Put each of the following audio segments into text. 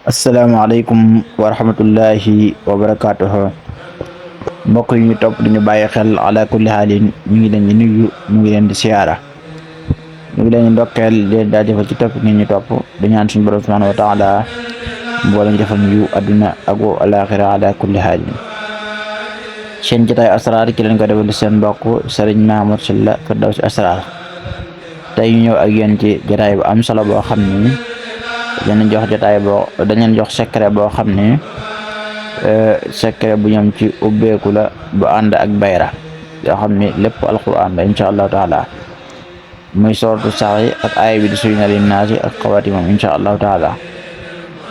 asalaamaaleykum wa rahmatullahi wa barakaatuhu mbokk yi ñu topp duñu bàyyi xel ala kulli xaalin ñu ngi leen di nuyu ñu ngi leen di siyaara ñu ngi leen di ndokkeel di leen jaajëfal ci topp ngeen ñu topp di ñaan suñu borom subhanahu wa taala mboolem defal ñu adduna ak alaaxira ala kulli xaalin seen jotaay asraar ki leen ko defal seen mbokk Serigne Mamour Sylla Firdawsi Asraar tey ñu ñëw ak yéen ci jotaay bu am solo boo xam ni dañ leen jox secret boo xam ne secret bu ñam ci ubbeeku la bu ànd ak bayra yoo xam ne lépp alquran la incha allahu taala muy sortu sax yi ak aaya bi di suyna lin naasi ak xawaatimam incha allahu taala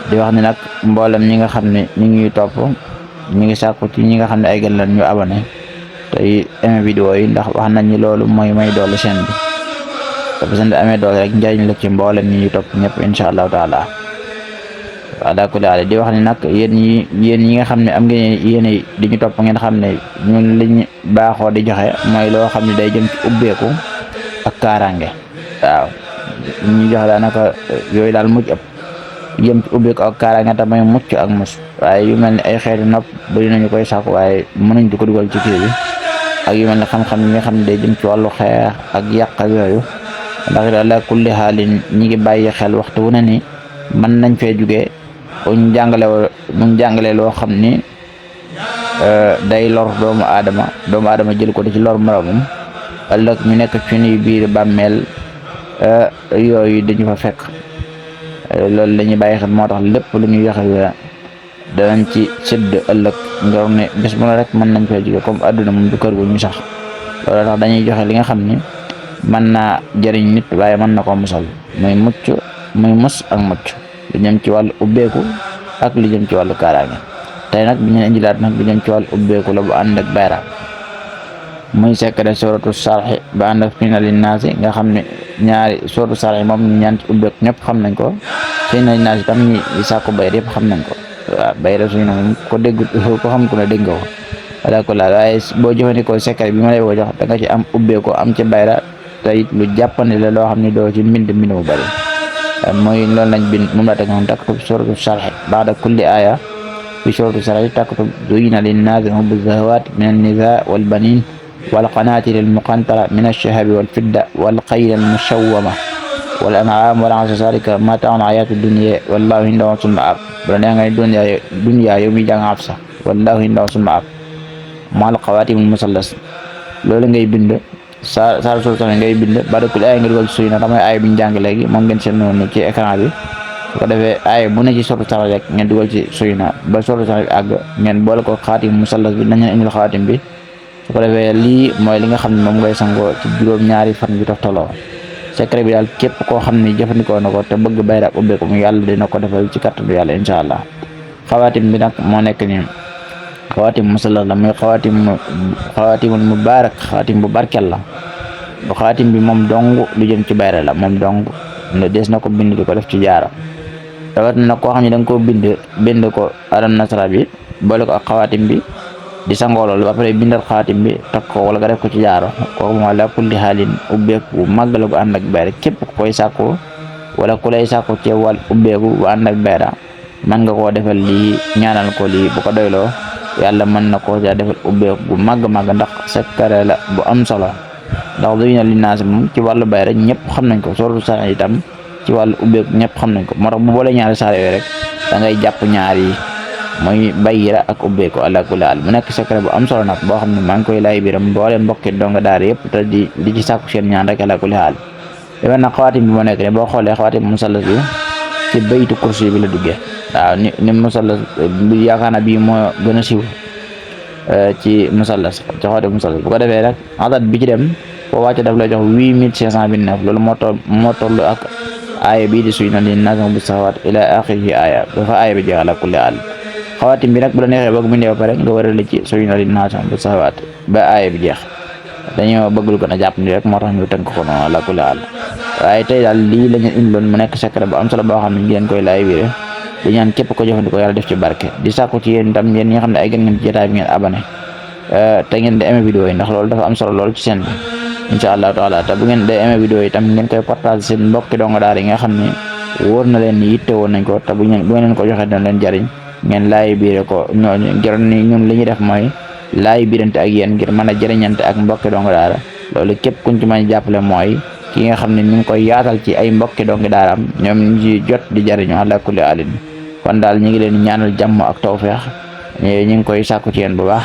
di wax ni nag mboolem ñi nga xam ne ñi ngi topp ñi ngi sàkku ci ñi nga xam ne ay gën lan ñu abonné tey aimé vidéo yi ndax wax nañ ni loolu mooy may doole chaîne bi te bu seen amee doole rek njëriñ la ci mboolem ñi topp ñëpp incha allahu taala ala kulli haal di wax ni nag yéen ñi nga xam ne am ngeen yéen di ñu topp ngeen xam ne ñun liñ baaxoo di joxe mooy loo xam ne day jëm ci ubbeeku ak kaaraange waaw ñu joxe daanaka yooyu daal mucc ëpp jëm ci ubbeeku ak kaaraange te may mucc ak mus waaye yu mel ni ay xeeti nopp bari nañu koy sàkku waaye mënuñ di ko dugal ci kii bi ak yu mel ni xam-xam yi nga xam ne day jëm ci wàllu xeex ak yàq ak yooyu ndax ala kulli xaalin ñi ngi bàyyi xel waxtu wu ne ni mën nañ fee jugee buñ jàngale loo xam ni day lor doomu aadama jël ko di ci lor moromam ëllëg ñu nekk ci suñuy biir bàmmeel yooyu dañu fa fekk loolu la ñuy bàyyi xel moo tax lépp lu ñuy yoxe danañ ci sëdd ëllëg ngir ne bés bu ne rek mën nañ fee jugee comme adduna moom du kër gu ñu sax loolu tax dañuy joxe li nga xam ni mën naa jëriñ nit waaye mën na ko musal muy mus ak mucc lu jëm ci wàllu ubbeeku ak lu jëm ci wàllu kaaraange tey nag bi ñu indilaat nag lu jëm ci wàllu ubbeeku la bu ànd ak bayra muy secret suratu sarxi ba ànd ak suyna lin naasi nga xam ne ñaari suratu sarxi moom ñu ñaan ci ubbeeku ñëpp xam nañ ko suyna lin naasi tam ñi sàkku bayra yëpp xam nañ ko waaw bayra suyna moom ko dégg ko xam ko ne dégg nga ko wala ko laal waaye boo jëfandikoo secret bi ma lay woo jox da nga ci am ubbeeku am ci bayra tey lu jàppandi la loo xam ne doo ci mbind mu bari mooy loolu lañ bind moom la teg noonu taktub suratu sarxi baada kulli aaya fi suratu sarxi taktub zuyina linnaasi hubbu zahawaati min annisa walbanin walqanaatiri almuqantara min alchahabi walfidda walxayli almushawwama wal an'aam wal harsi zaalika mataa'ul hayaati dunya wallaahu indahu husnul ma'aab bu la neex nga ne dunya yow mi jàng Hafsa wallaahu indahu husnul ma'aab maal xawaatimul musallas loolu ngay bind saar sol tamit ngay bind barakul aaya nga dugal suy na damay aaya bi ñu jàng léegi moom ngeen seen noonu ci écran bi su ko defee aaya bu ne ci sortu sax rek ngeen dugal ci suy na ba sortu sax bi àgg ngeen boole ko xaatim musallas bi nañ leen indil xaatim bi su ko defee lii mooy li nga xam ne moom ngay sangoo ci juróom-ñaari fan bi toftaloo secret bi daal képp koo xam ne jëfandikoo na ko te bëgg bayra ak ubbeeku mu yàlla dina ko defal ci kattanu yàlla incha allah xawaatim bi nag moo nekk nii xawaatim musallas la muy xawaatimul mubaarak xawaatim bu barkel la bu xawaatim bi moom dong lu jëm ci bayra la moom dong des na ko bind di ko def ci jaara rawat na koo xam ne da nga ko bind ko alam nasara bi boole ko ak xawaatim bi di sangoo loolu ba pare bindal xawaatim bi takk ko wala nga def ko ci jaaro kooku moom ala kulli xaalin ubbeeku bu màgg la bu ànd ak bayra képp ku koy sàkku wala ku lay sàkku ci wàll ubbeeku bu ànd ak bayra mën nga koo defal lii ñaanal ko lii bu ko doyloo yàlla mën na koo ja defal ubbeeku bu màgg ndax secret la bu am solo ndax zuyina linnaasi moom ci wàllu bayra ñëpp xam nañ ko suratu sarxi itam ci wàllu ubbeeku ñëpp xam nañ ko moo tax bu boole ñaari saar yooyu rek da ngay jàpp ñaar yi mooy bayra ak ubbeeku ala kulli haal mu nekk secret bu am solo nag boo xam ne maa ngi koy laay biram mboole mbokki donga daara yëpp te di ci sàkku seen ñaan rek ala kulli haal dama nag xawaatim bi moo nekk ne boo xoolee xawaatim musallas bi ci baytu kursi bi la duggee waaw ni musallas bi yaakaar naa bii moo gën a siiw ci musallas ci xawaatim musallas bu ko defee rek adat bi ci dem boo wàcce daf lay jox 8529 loolu moo toll ak aaya bii di suyna linnaasi hubbu zahawaati ila axirihi aaya dafa aaya bi jeex ala kulli haal xawaatim bi nag bu la neexee bëgg mu ne ba pare nga warale ci suyna linnaasi hubbu zahawaati ba aaya bi jeex dañoo bëgg lu gën a jàpp ni rek moo tax ñu tënk ko noonu ala kulli haal waaye tey daal lii la ñu indiloon mu nekk secret bu am solo boo xam ne ngeen koy laay wiire di ñaan képp ko jëfandikoo yàlla def ci barke di sàkku ci yéen itam yéen ñi nga xam ne ay gën ngeen ci jotaay bi ngeen abonné te ngeen di aimé vidéo yi ndax loolu dafa am solo lool ci seen bi incha allahu taala te bu ngeen di aimé vidéo yi itam ngeen koy partage seen mbokki donga daara yi nga xam ne wóor na leen ni yitte woon nañ ko te bu ngeen ko joxe dana leen jariñ ngeen laay biire ko ñooñu ngir ni ñun li ñuy def mooy laay biirante ak yéen ngir mën a jëriñante ak mbokki donga daara loolu képp kuñ ci mën a jàppale mooy ki nga xam ne mi ngi koy yaatal ci ay mbokki dongi daaraam ñoom ñu ci jot di jariñu ala kulli alin kon daal ñu ngi leen ñaanal jàmm ak tawfeex ñu ngi koy sàkku ci yéen bu baax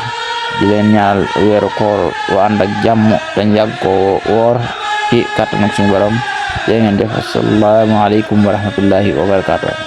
di leen ñaanal weeru koor wa ànd ak jàmm dañ yàgg ko woor ci kàttan ak suñu borom jërë ngeen def assalaamu aleykum wa rahmatullahi wa barakatuh